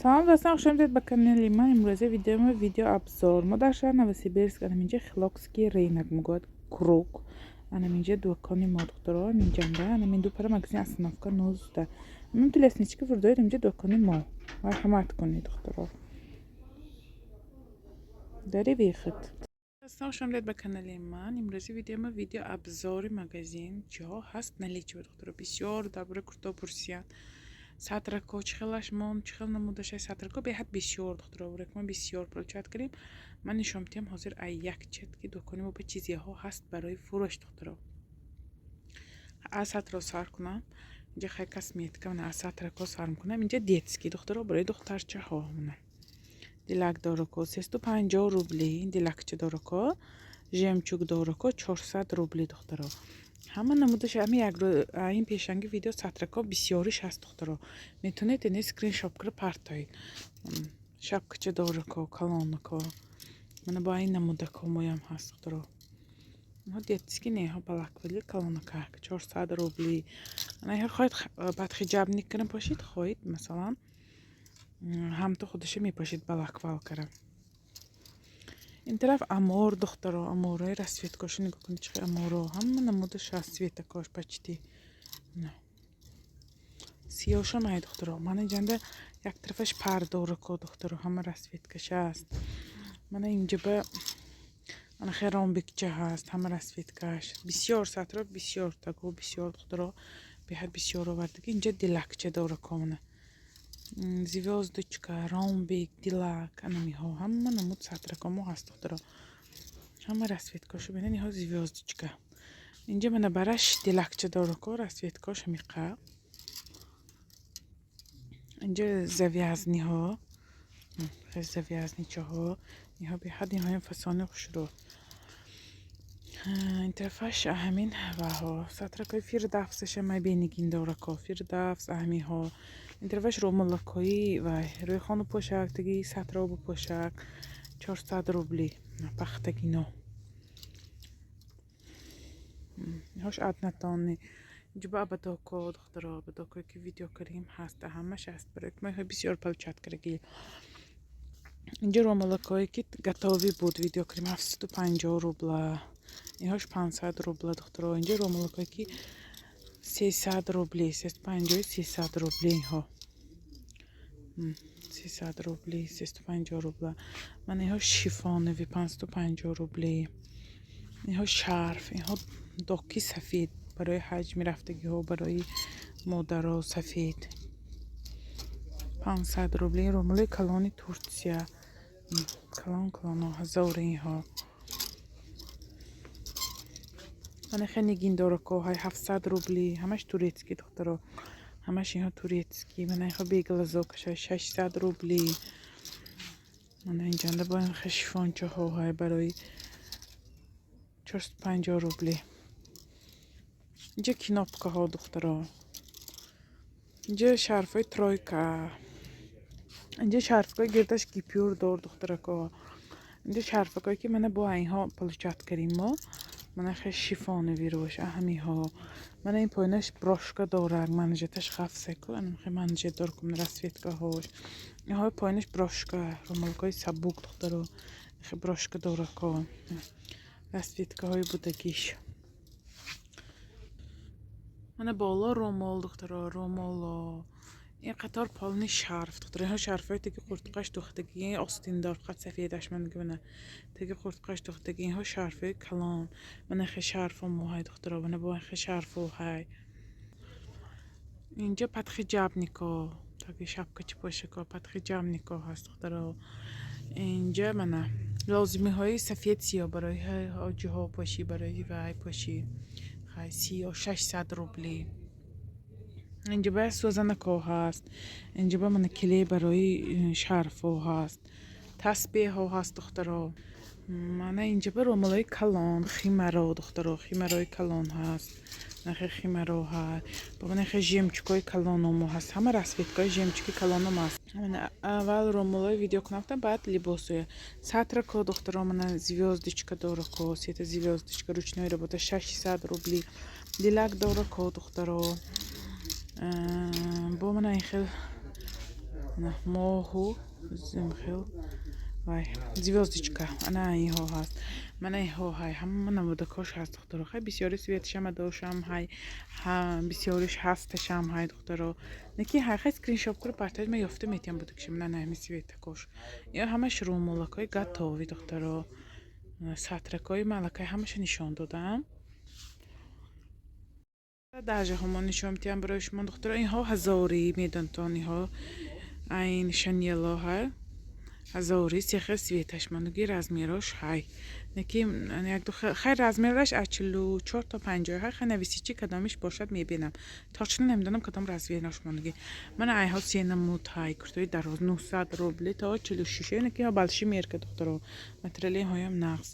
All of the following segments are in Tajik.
Салом, дӯстон, хушомадед ба канали ман. Имрӯза видеои мо видео обзор. Мо дар шаҳр Новосибирск, анаминҷа Хилокский рынок мегӯяд, круг. Анаминҷа дукони мо, духтаро, аминҷанда, анамин ду пара магазин, остановка 19. Амин ту лестничка фурдоед, инҷа дукони мо. Марҳамат кунед, духтаро. Дари выход. Дӯстон, хушомадед ба канали ман. Имрӯзи видеои мо видео обзори магазин, чиҳо ҳаст наличие, духтаро. Бисёр дар бораи курто пурсиянд. Сатрако чӣ хелаш монд, чӣ хел намудаша сатрако беҳад бисёр, духтаро, мо бисёр получать кардем. Ман нишон медиҳам ҳозир ай як чет, ки дукони мо ба чизиҳо ҳаст барои фурӯш, духтаро. Аз сатро сар кунам. Инҷа хай косметика, мана аз сатрако сар мекунам. Инҷа детский, духтаро, барои духтарчаҳо. Мана дилак дорако 350 рубли, дилакча дорако, жемчуг дорако 400 рубли, духтаро. Ҳама намудаш ами як ин пешанги видео сатрако бисёриш ҳаст, духтаро. Метавонед ини скриншот кара партоед. Шапкача дорако, калонако. Мана бо ин намудако моям ҳаст, духтаро. Инҳо детский не, инҳо балаквали калонакак 400 рубли. Ана инҳо хоҳед подхиджабник кара пошид, хоҳед, масалан, ҳамту худаша мепошид балаквал кара. Ин тараф амор, духтаро, аморои расцветкаша нигоҳ кунед, чӣ хел аморо, ҳама намудаш ҳаст, цветакош почти. Сиёшам ай, духтаро. Мана инҷанда як тарафаш пардорако, духтаро, ҳама расцветкаша ҳаст. Мана инҷа ба ана хел ромбикча ҳаст, ҳама расцветкаш. Бисёр сатро, бисёр таго, бисёр, духтаро, беҳад бисёр овардаги. Инҷа дилакча дорако, мана звёздочка, ромбик, дилак, анамиҳо ҳама намуд сатракомо ҳаст, духтаро. Ҳама расцветкашу бинед, инҳо звёздочка. Инҷа мана бараш дилакча дорако, расцветкош ҳамиқа. Инҷа завязниҳо, завязничаҳо, инҳо беҳад инҳоям фасони хушрӯ. Ин тарафаш ҳамин ваҳо сатракҳои Фирдавсаша май бенигин дорако, Фирдавс ҳаминҳо. Ин тарафаш рӯмолакҳои вай рӯи хону пошак, таги сатробу пошак 400 рубли, пахтагино. Инҳош однотонный. Инҷо ба ободокҳо, духтаро, ободокҳое ки видео кардем ҳаст, ҳамаш ҳаст. Барои ки мо инҳо бисёр получать кардагӣ. Инҷо ромалакҳое ки готовый буд, видео кардем, 750 рубла. Инҳош 500 рубла, духтаро. Инҷо ромалакҳое ки 300 рубли, 350-и 300 рубли инҳо. 300 рубли, 350 рубла. Мана инҳо шифоновый 550 рубли. Инҳо шарф, инҳо доки сафед барои ҳаҷ мерафтагиҳо, барои модаро сафед. 500 рубли. Румоли калони Турсия. Калон калоно ҳазори инҳо. Мана хел нигиндорако ҳай 700 рубли. Ҳамаш турецкий, духтаро. Ҳамаш инҳо турецкий. Мана инҳо беглазокаша 600 рубли. Мана инҷанда бо ин хел шифончаҳо ҳай барои 450 рубли. Инҷа кнопкаҳо, духтаро. Инҷа шарфҳои тройка. Инҷа шарфҳои гирдаш гипюр дор, духтарако. Инҷа шарфакое ки мана бо инҳо получать кардем мо. Мана хел шифоновый рӯш ҳамиҳо. Мана ин поинаш брошка дорад, манжеташ хафсеку, хел манжет дор кун расцветкаҳош. Инҳои поинаш брошка, румолкҳои сабук, духтаро. Хел брошка дорако. Расцветкаҳои будагиш. Мана боло румол, духтаро, румоло. Ин қатор полный шарф, духтаро. Инҳо шарфҳои таги қуртқаш духтагӣ, остиндор, фақат сафедаш ман мана таги қуртқаш духтагӣ. Инҳо шарфҳои калон. Мана хел шарфҳо моҳай, духтаро, мана бо хел шарфҳо ҳай. Инҷа подхиджабнико, таги шапкачи пошако, подхиджабнико ҳаст, духтаро. Инҷа мана лозимиҳои сафед сиёҳ барои ҳоҷиҳо пошӣ, барои вай пошӣ. Хай сиёҳ 600 рубли. Инҷа ба сӯзанакҳо ҳаст. Инҷа ба мана клей барои шарфҳо ҳаст. Тасбеҳҳо ҳаст, духтаро. Мана инҷа ба румолҳои калон, химаро, духтаро, химарои калон ҳаст. Нахе химаро ҳаст. Ба мана хел жемчугҳои калономо ҳаст. Ҳама расцветкаҳои жемчуги калоном ҳаст. Мана аввал румолҳои видео кунам, баъд либосҳоя. Сатрако, духтаро, мана звёздочка дорако, сета звёздочка ручной работа 600 рубли. Дилак дорако, духтаро. Бо мана ин хел Моҳу хел вай, звёздочка, ана инҳо ҳаст. Мана инҳо ҳай, ҳама намудакош ҳаст, духтаро. Хай, бисёри цветшама дошам ҳай, бисёриш ҳасташам ҳай, духтаро. Неки ҳай, хай, скриншот кура партоед, ма ёфта метиҳам будакши. Мана ҳами цветакош. Ё ҳамаш румолакҳои готовый, духтаро. Сатракҳои малакай ҳамаша нишон додам. Даже ҳамон нишон метиҳам барои шумо, духтаро. Инҳо ҳазорӣ медонтон, инҳо айн шанело ҳай, ҳазори сехел цветаш мондаги, размерош ҳай. Неки якду хай, размераш аз 44 то 50 ҳай. Хай, нависи чи кадомиш бошад, мебинам. Точно намедонам, кадом размерош мондаги. Мана айҳо се намуд ҳай, куртои дароз 900 рубли то 46. Неки ҳо большой мерка, духтаро, материали ҳоям нағз.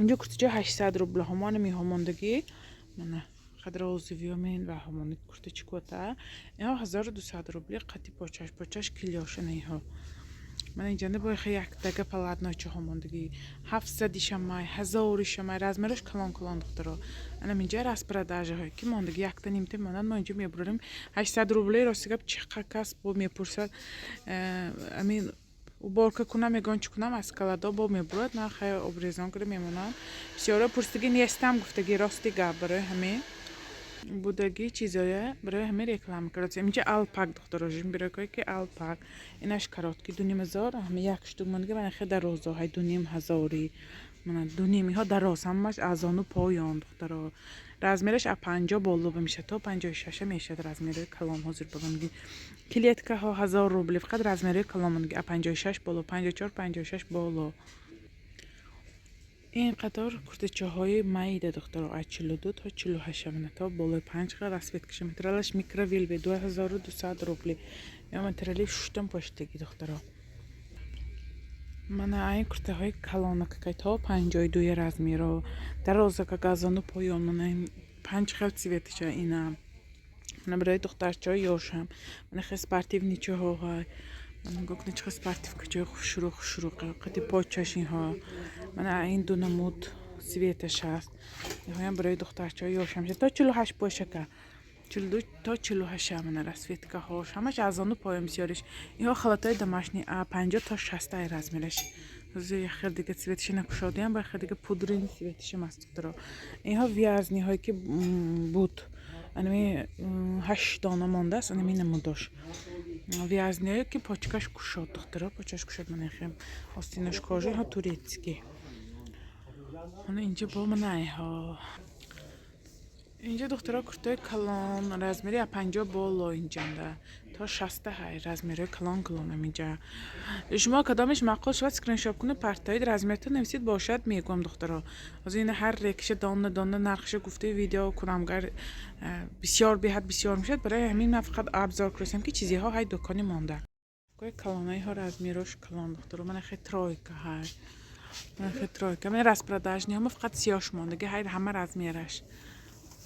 Инҷо куртича 800 рубла ҳамона меҳо мондагӣ. Мана қадр ва ҳамони куртачи кота. Инҳо 1200 рубли қати почаш, почаш клёшана инҳо. Мана инҷанда бо яктага полотночаҳо мондагӣ, 700-ишамай, 1000-ишамай, размерош калон калон, духтаро. Анам инҷа распродажаҳое ки мондагӣ, якта нимта монанд, мо инҷо мебурем 800 рубли. Рости гап, чӣ кас бо мепурсад, амин уборка кунам, ягон чӣ кунам, аз каладо бо мебурад. На, хай, обрезон када мемонам. Бисёро пурсидагӣ нестам гуфтагӣ, рости гап, барои ҳамин будагӣ чизоя, барои ҳамин реклама кардам. Инҷа алпак, духтаро, жимбиракое ки алпак, инаш короткий 2500, ҳами як штук мондаги. Мана хе дарозо ҳай, 2500-и, мана дунимиҳо дароз, ҳамаш азону поён, духтаро. Размераш а 50 боло мешад, то 56-а мешад, размерои калон ҳозир богамги. Клеткаҳо 1000 рубли, фақат размерои калон мондаги, а 56 боло, 54, 56 боло. Ин қатор куртачаҳои майда, духтаро, аз 42 то 48, мана то болои панҷ хел расцветкаша. Материалаш микровелвет, 2200 рубли. Ё материали шуштан поштагӣ, духтаро. Мана айн куртаҳои калонакакай, то 52 размеро, дарозака, газону поён. Мана панҷ хел цветаша ина. Мана барои духтарчаҳои ёшам. Мана хел спортивничаҳо ҳай. Нигоҳ кунед, чӣ спортивкачаҳои хушрӯ, хушрӯ, қати почаш инҳо. Мана ин ду намуд цветаш ҳаст. Инҳоям барои духтарчаҳои ёшам, то 48 бошака, 42 то 48. Мана расцветкаҳош ҳамаш азону поён бисёриш. Инҳо халатҳои домашний, а 50 то 60 размераш. Ҳозир яхел дига цветаша накушодиам, ба яхел дига пудрини цветашам аст, духтаро. Инҳо вязаныйҳое ки буд, анами ҳашт дона мондааст, анами намудош. Вязаныйҳое ки почкаш кушод, духтаро, почаш кушод, мана хем остинаш кожа, инҳо турецкий. Мана инҷа бо мана инҳо. Инҷа, духтаро, куртаи калон, размери а 50 боло, инҷанда то 60 ҳай, размерҳои калон калонам инҷа. Шумо кадомеш маъқул шавад, скриншот кунед, партоед, размерто нависед, бошад, мегӯям, духтаро. Ҳозир ина ҳар рекиша дона дона нархша гуфта видео кунам, гар бисёр, беҳад бисёр мешавад. Барои ҳамин ман фақат обзор курсам, ки чизеҳо ҳай дукони монда. Калонаиҳо размерош калон, духтаро. Мана хе тройка ҳай, мана хе тройка. Мана распродажныйҳо фақат сиёш мондаги ҳай, ҳама размераш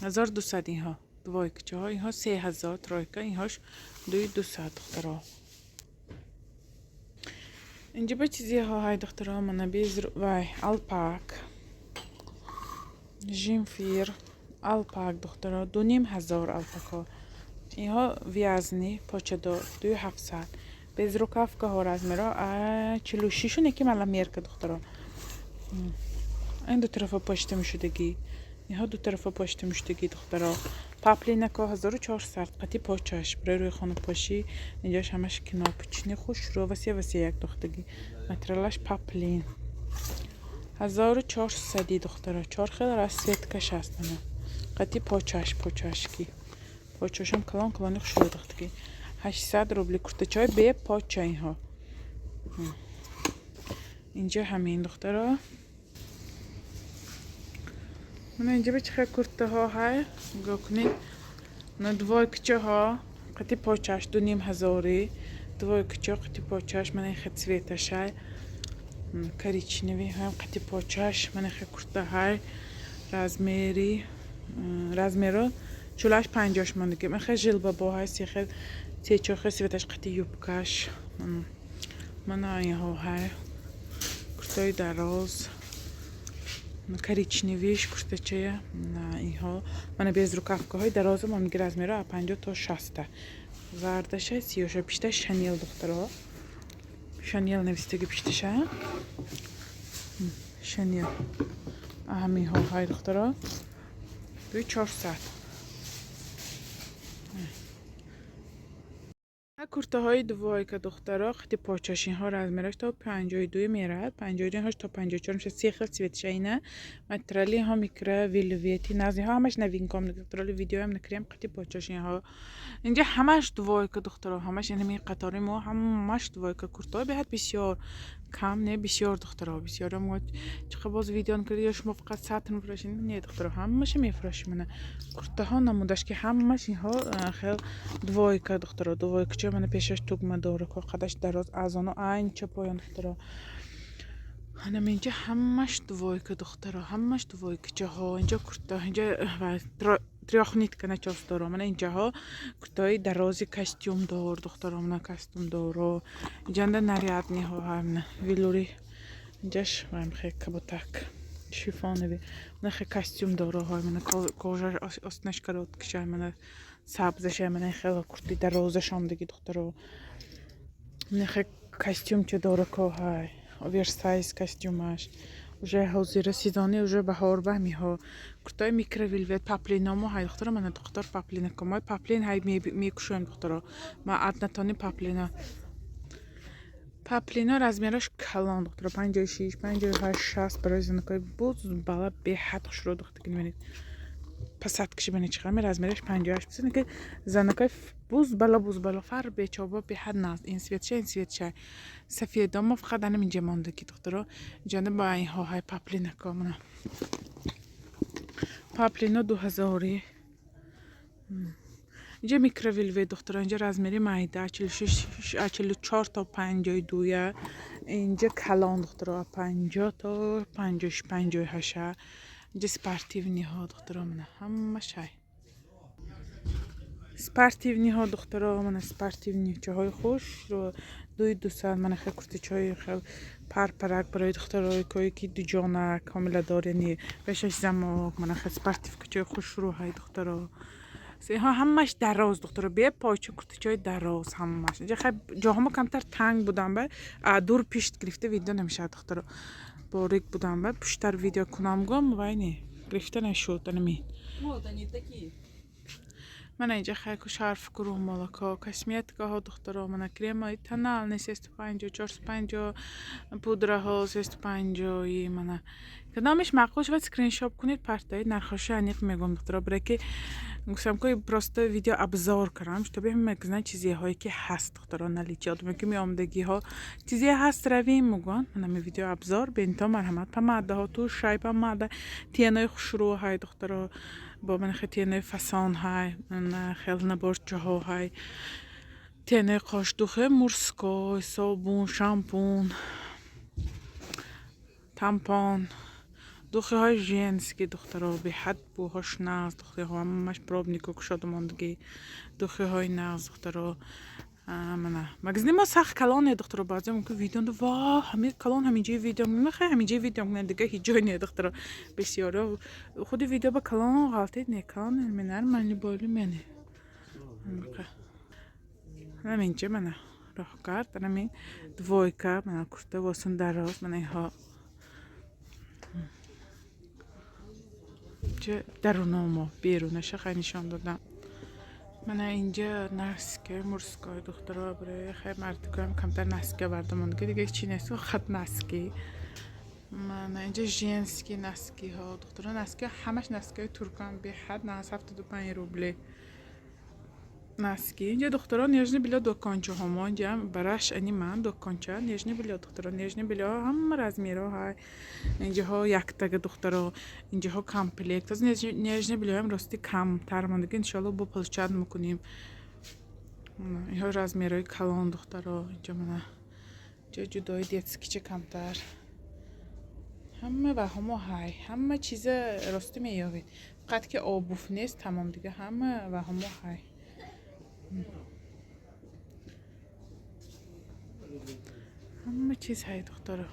1200. Инҳо двойкачаҳо, инҳо 3000, тройка, инҳош 2200, духтаро. Инҷа ба чизеҳо ҳай, духтаро. Мана без вай, алпак, жимфир, алпак, духтаро, 2500 алпакҳо. Инҳо вязаный почадор, 2700. Безрукавкаҳо размеро 46-у неки маломерка, духтаро. Ин ду тарафа пошта мешудагӣ, инҳо ду тарафа пошта мешудагӣ, духтаро. Поплинако 1400, қати почаш, барои рӯи хонапошӣ. Инҷош ҳамаш кнопочный, хушрӯ, васе васе як духтагӣ. Материалаш поплин, 1400-и, духтаро. Чор хел расцветкаш ҳаст. Мана қати почаш, почашки, почашам калон калони хушрӯ духтагӣ. 800 рубли куртачаҳои бепоча инҳо. Инҷа ҳамин, духтаро. Мана инҷа ба чӣ хел куртаҳо ҳай, нигоҳ кунед. Мана двойкачаҳо қати почаш, 2500-и, двойкачо қати почаш. Мана ин хел цветаш ҳай, коричневый ҳам қати почаш. Мана хел курта ҳай, размери размеро 48, 50-ш мондагӣ. Мана хел жилбабо ҳай, се хел, се чор хел цветаш, қати юбкаш. Мана инҳо ҳай, куртаи дароз, коричневиш куртачая инҳо. Мана безрукавкаҳои дароза мондаги, размеро а 50 то 60-а. Зардаша, сиёша, пишта Шанел, духтаро. Шанел навистаги пишташа. Шанел. Ҳаминҳо ҳай, духтаро. 2400. Куртаҳои двойка, духтаро, хати почашинҳо размераш то 52 меравад, 52 ҳош то 54 мешавад. Се хел цветша ина материалиҳо микро велвети назиҳо, ҳамаш новинком, духтаро. Видеоям накардем қати почашинҳо. Инҷа ҳамаш двойка, духтаро, ҳамаш инами қатори мо ҳамаш двойка. Куртаҳо беҳад бисёр, кам не, бисёр, духтаро. Бисёро мегӯяд, чиқа боз видео накарди ё шумо фақат сатр мефурӯшед? Не, духтаро, ҳамаша мефурӯшем. Мана куртаҳо намудаш, ки ҳамаш инҳо хел двойка, духтаро. Двойкачо мана пешаш тугма дора, қадаш дароз, аз оно анча поён, духтаро. Ҳанам инҷа ҳамаш двойка, духтаро, ҳамаш двойкачаҳо. Инҷа курта, инҷа трёхнитка начос доро. Мана инҷаҳо куртаҳои дарози костюмдор, духтаро, мана костюмдоро. Инҷанда нарядныйҳо, мана велюри, инҷаш хе каботак шифонови, мана хе костюмдороҳо, мана кожа остинаш короткиша, мана сабзаша, мана хеле курти дарозашомдаги, духтаро. Мана хе костюмча дорако ҳай, оверсайз костюмаш. Уже ҳозира сезони, уже баҳор ба ҳамиҳо куртаи микровелвет, поплиномо ҳай, духтаро. Мана духтар, поплинако мо поплин ҳай мекушоем, духтаро. Ма однотонный поплино. Поплино размераш калон, духтаро, 56, 58, 60 барои занакои буз бала беҳад хушрӯ, духтаки. Мебинед, посадкаши бинед чӣ қадр, размераш 58 ки занакои буз бало, буз бало, фар бечоба, беҳад наз. Ин цветша, ин цветша сафедомо фақат анам инҷа мондаги, духтаро. Инҷанда ба инҳо ҳай поплинако. Мана поплино дуҳазорӣ. Инҷа микровелвет, духтаро. Инҷа размери майда, 44 то 52-я. Инҷа калон, духтаро, 50 то 58-ша. Инҷа спортивныйҳо, духтаро, мана ҳамаш ҳай спортивныйҳо, духтаро. Мана спортивныйчаҳои хушро дуи дусад. Мана хел куртичаҳои хел парпарак барои духтарое ки дуҷонак, ҳомиладор, яъне пешаш замок. Мана хел спортивкачаҳои хушрӯ ҳай, духтаро. Инҳо ҳамаш дароз, духтаро, бепойча куртичаҳои дароз ҳамаш. Инҷа хай ҷоҳомо камтар танг будан, ба дур пишт гирифта видео намешавад, духтаро. Борик будан, ба пуштар видео кунам гум, вай не гирифта нашуд анамин. Вот они такие. Мана инҷа хайку шарфку, румолако, косметикаҳо, духтаро. Мана кремаи тональный 350, 450, пудраҳо 350-и. Мана кадомеш маъқул шавад, скриншот кунед, партоед, нархоша аниқ мегӯям, духтаро. Барое ки гуфтам ки просто видео обзор кардам, чтобы мегузан чизеҳое ки ҳаст, духтаро, наличие. Одаме ки меомадагиҳо, чизе ҳаст, равем, мегӯянд. Манами видео обзор бинто, марҳамат. Помадаҳо, тушай, помада, тени хушрӯ ҳай, духтаро. Бо мана хел тени фасон ҳай, хел наборчаҳо ҳай, тени қошдухе мужской, собун, шампун, тампон, духиҳои женский, духтаро, беҳад бӯҳош нағз. Духиҳо ҳамаш пробнико кушода мондагӣ, духиҳои нағз, духтаро. Мана магазини мо сахт калоне, духтаро. Баъзе мумкин видео ва ҳами калон, ҳаминҷои видео мехоҳи, ҳаминҷои видео, дига ҳеҷ ҷой не, духтаро. Бисёро худи видео ба калон ғалтид, не, калон нормальный боли мене. Ҳаминҷа мана роҳгард, анамин двойка, мана курта восун дароз, мана инҳо инҷа даруномо, берунаша хай нишон додам. Мана инҷа носки мужской, духтаро, барои хай мардикоям камтар носки оварда мондагӣ, дига ҳечи нест, фақат носки. Мана инҷа женский носкиҳо, духтаро. Носкиҳо ҳамаш носкиҳои туркан, беҳад нағз, 75 рубли носки. Инҷа, духтаро, нижнее бельё дукончаҳо мо инҷа бараш ани ман дуконча нижнее бельё, духтаро. Нижнее бельё ҳама размерҳо ҳай. Инҷаҳо яктага, духтаро, инҷаҳо комплект. Аз нижнее бельёам рости камтар мондагӣ, иншоалло бо получать мекунем. Инҳо размерҳои калон, духтаро. Инҷа мана инҷа ҷудои детскийча камтар. Ҳама ваҳомо ҳай, ҳама чиза ростӣ меёбед, фақат ки обувь нест, тамом, дига ҳама ваҳомо ҳай. Ҳама чиз ҳай, духтаро.